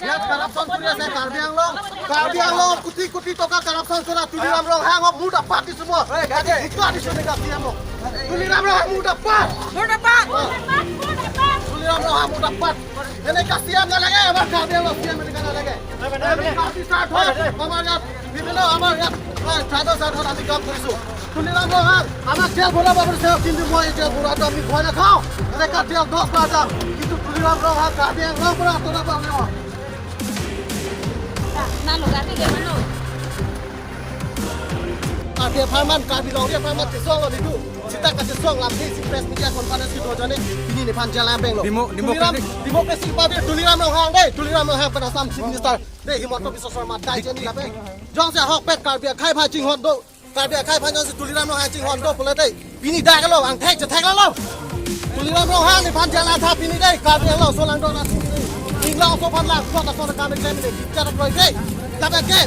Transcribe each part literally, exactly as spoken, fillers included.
ইয়াত কাৰাপচন কৰি আছে কাৰ্বি আংলং। কাৰ্বি আংলং কোটি কোটি টকা কাৰাপচন কৰা তুলিৰাম ৰংহাঙক মুৰ্দাবাদ দিছো মই। আজি ধিক্কাৰ দিছো এনেকা চি এমক। তুলিৰাম ৰংহাং মুৰ্দাবাদ। মুৰ্দাবাদ। তুলিৰাম ৰংহাং মুৰ্দাবাদ। এনেকা চি এম নালাগে, আমাৰ কাৰ্বি আংলং চি এম এনেকা নালাগে। আমি কাৰ্বি স্বাৰ্থত আমাৰ ইয়াত বিভিন্ন আমাৰ ইয়াত, এ, ট্ৰাইবেল স্বাৰ্থত আমি কাম কৰিছো। তুলিৰাম ৰংহাং আমাক জেল ভৰাব বিচাৰে, কিন্তু মই এই জেল ভৰোৱাটো আমি ভয় নাখাওঁ। এনেকা জেল দহ বাৰ যাম, কিন্তু তুলিৰাম ৰংহাং কাৰ্বি আংলং পৰা আঁতৰাব লাগিব। Karbi apharman, Karbi Longri apharman chesonglo nitu. Sita kachesong lamthe isi press media conference kedo ajoine pini nephan jal abeng lo. Demo-, Tuliram, democracy. Democracy pavir Tuliram Ronghang dei, Tuliram Ronghang pen Assam Chief Minister dei, Himanta Biswa Sarma dai jeni lapen. Jongsi ahokpet Karbi akhei aphan chinghon do, Karbi akhei aphan jongsi Tuliram Ronghang chinghon do pule dei, pini dak lo, angthek chethek lo. Tuliram Ronghang nephan jal atha pini dei, Karbi Anglong aso langdon asi dei. Inglong aso aphan lang, plot aso na kami klem dei, bicara proyek dei. Tapi ke,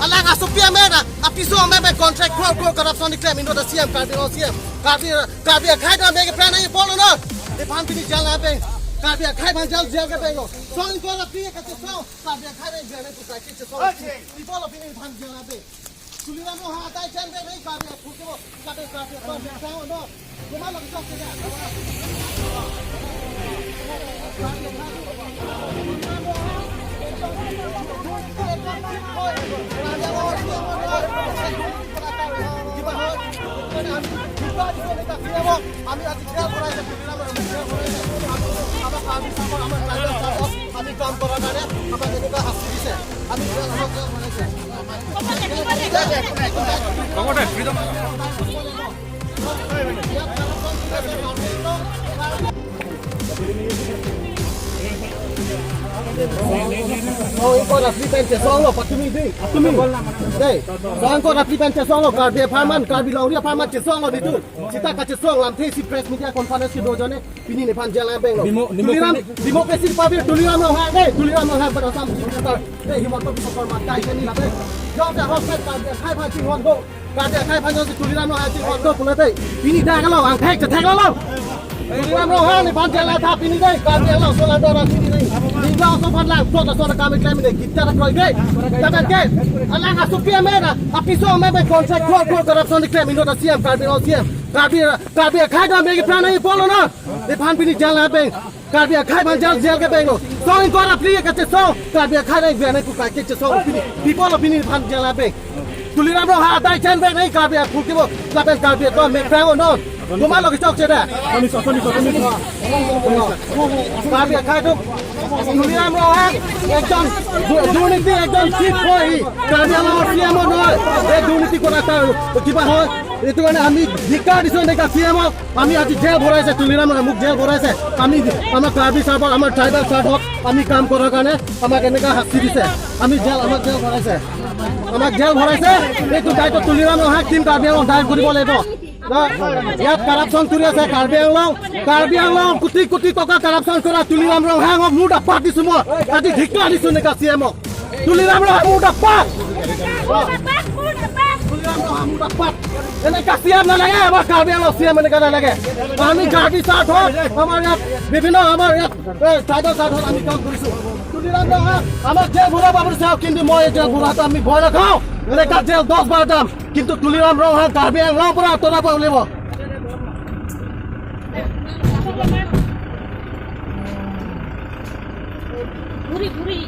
alang aso pia mena, apiso mena contract crore crore corruption keklem, indo da C M, Karbi Anglong C M, Karbi, Karbi akhei da mega plan ayo polo no. Nephan pini jal abeng, Karbi akhei aphan jal jal ke beng lo. Song ko la pia kachesong, Karbi akhei da jal ke putai kachesong. Ni polo pini nephan jal abeng. Tuliram Ronghang atai chen dei, Karbi aphuke bo, Karbi, Karbi aphan dei sang no. Cuma lagi sok saja. আমি আজি জেল ভৰাইছে, আমি কাম কৰাৰ কাৰণে আমাক এনেকুৱা শাস্তি দিছে। আমি জেল, আমাক জেল ভৰাইছে। Oh, ingkoi ra phli pen chesonglo, patumi dei, patumi. Dei, ingkoi ra phli pen chesonglo, Karbi apharman, Karbi Longri apharman chesonglo nitu. Sita kachesong lamthe isi press media conference kedo ajoine pini nephan jal abeng lo. Demo-, Tuliram, democracy. Democracy pavir Tuliram Ronghang dei, Tuliram Ronghang pen Assam Chief Minister dei, Himanta Biswa Sarma dai jeni lapen. Jongsi ahokpet Karbi akhei aphan chinghon do, Karbi akhei aphan jongsi Tuliram Ronghang chinghon do pule dei, pini dak lo, angthek chethek lo. Tuliram Ronghang nephan jal atha pini dei, Karbi Anglong aso langdon asi dei. Inglong aso aphan lang, plot aso na kami klem dei, kita da kroi dei. Tapi ke, alang aso pia mena, apiso mena contract crore crore corruption keklem, indo da C M, Karbi Anglong C M, Karbi, Karbi akhei da mega plan ayo polo no. Nephan pini jal abeng. Karbi akhei aphan jal jal ke beng lo. Song ingkoi ra phli kachesong, Karbi akhei da jal ke putai kachesong pini. People lo pini nephan jal abeng. Tuliram Ronghang atai chen beng dei, Karbi aphuke bo, lapen Karbi atum mega plan no. Cuma lagi sok saja. Karbi akhei do. Tuliram Ronghang একজন দু-, দুর্নীতি, একজন চিট হয়। কাৰ্বি আংলঙৰ C M নহয়। এই দুৰ্নীতি কৰা তাৰ কিবা হয়। এইটো কাৰণে আমি ধিক্কাৰ দিছো এনেকা চি এমক। আমি আজি জেল ভৰাইছে, তুলিৰাম ৰণহাঙক জেল ভৰাইছে। আমি আমাৰ কাৰ্বি স্বাৰ্থত, আমাৰ ট্ৰাইবেল স্বাৰ্থত আমি কাম কৰাৰ কাৰণে আমাক এনেকা শাস্তি দিছে। আমি জেল, আমাক জেল ভৰাইছে, আমাক জেল ভৰাইছে। এইটো দায়িত্ব তুলিৰাম ৰণহাঙে টিম কাৰ্বি আংলঙে দায়ৰ কৰিব লাগিব। না, ইয়াত কাৰাপচন কৰি আছে কাৰ্বি আংলং। কাৰ্বি আংলং কোটি কোটি টকা কাৰাপচন কৰা তুলিৰাম ৰণহাঙক মুৰ্দাবাদ দিছো মই। আজি ধিক্কাৰ দিছো এনেকা চি এমক। তুলিৰাম ৰণহাং মুৰ্দাবাদ। মুৰ্দাবাদ, মুৰ্দাবাদ। তুলিৰাম ৰণহাং মুৰ্দাবাদ। এনেকা চি এম নালাগে, আমাৰ কাৰ্বি আংলং চি এম এনেকা নালাগে। আমি কাৰ্বি স্বাৰ্থত, আমাৰ ইয়াত বিভিন্ন, আমাৰ ইয়াত, এ, ট্ৰাইবেল স্বাৰ্থত আমি কাম কৰিছো। তুলিৰাম ৰণহাং আমাক জেল ভৰাব বিচাৰে, কিন্তু মই এই জেল ভৰোৱাটো আমি ভয় নাখাওঁ। এনেকা জেল দহ বাৰ যাম, কিন্তু তুলিৰাম ৰণহাং কাৰ্বি আংলং পৰা আঁতৰাব লাগিব। ঘূৰি ঘূৰি।